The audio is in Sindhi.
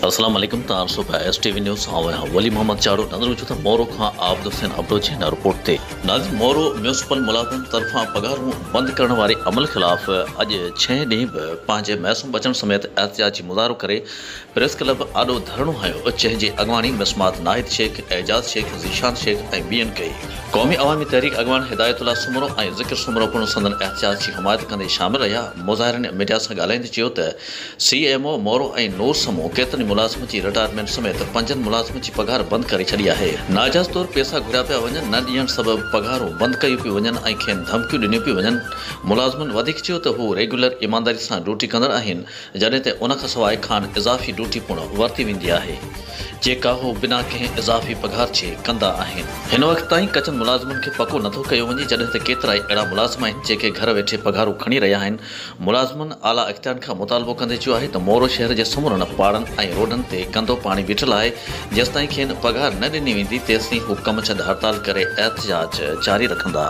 اسلام عليڪم توهان ڏسو پيا ايس ٽي وي نيوز آئون آهيان ولي محمد چاڙهو نظر وجهو ٿا مورو کان عابد حسين ابڙو جي هن رپورٽ تي. ناظرين مورو ميونسپل ملازمن طرفان پگهارون بند ڪرڻ واري عمل خلاف اڄ ڇهين ڏينهن به پنهنجي معصوم ٻچن سميت احتجاجي مظاهرو ڪري پريس ڪلب آڏو ڌرڻو هنيو جنهن جي اڳواڻي مسمات ناهيد شيخ، اعجاز شيخ، ذيشان شيخ ۽ ٻين ڪئي. قومي عوامي تحريڪ اڳواڻ هدايت الله سومرو ۽ ذڪر سومرو پڻ سندن احتجاج جي حمايت ڪندي شامل رهيا. مظاهرين ميڊيا سان ڳالهائيندي چيو ته سي ايم او مورو ۽ نور سمون ڪيترن ئي ملازمن جي رٽائرمينٽ سميت پنجن ملازمن جي پگهار بند ڪري ڇڏي آهي. ناجائز طور پئسا گهريا پيا وڃن، نه ڏيڻ سبب پگهارون بند ڪيون پيون وڃن ۽ کين ڌمڪيون ڏنيون پيون وڃن. ملازمن وڌيڪ چيو ته هو ريگيولر ايمانداري سان ڊيوٽي ڪندڙ آهن، جڏهن ته ان کان سواء کانئن اضافي ڊيوٽي پڻ ورتي ويندي آهي، جيڪا هو بنا ڪنهن اضافي پگهار جي ڪندا آهن. هن وقت تائين ڪچن ملازمن کي پڪو نٿو ڪيو وڃي، جڏهن ته ڪيترائي اهڙا ملازم آهن، جيڪي گهر ويٺي پگهارون کڻي رهيا آهن. ملازمن اعليٰ اختيارين کان مطالبو ڪندي چيو آهي ته مورو شهر جي سمورن پاڙن ۽ روڊن تي گندو پاڻي بيٺل آهي، جيستائين کين پگهار نه ڏني ويندي، تيستائين هو ڪم ڇڏ هڙتال ڪري احتجاج جاري رکندا.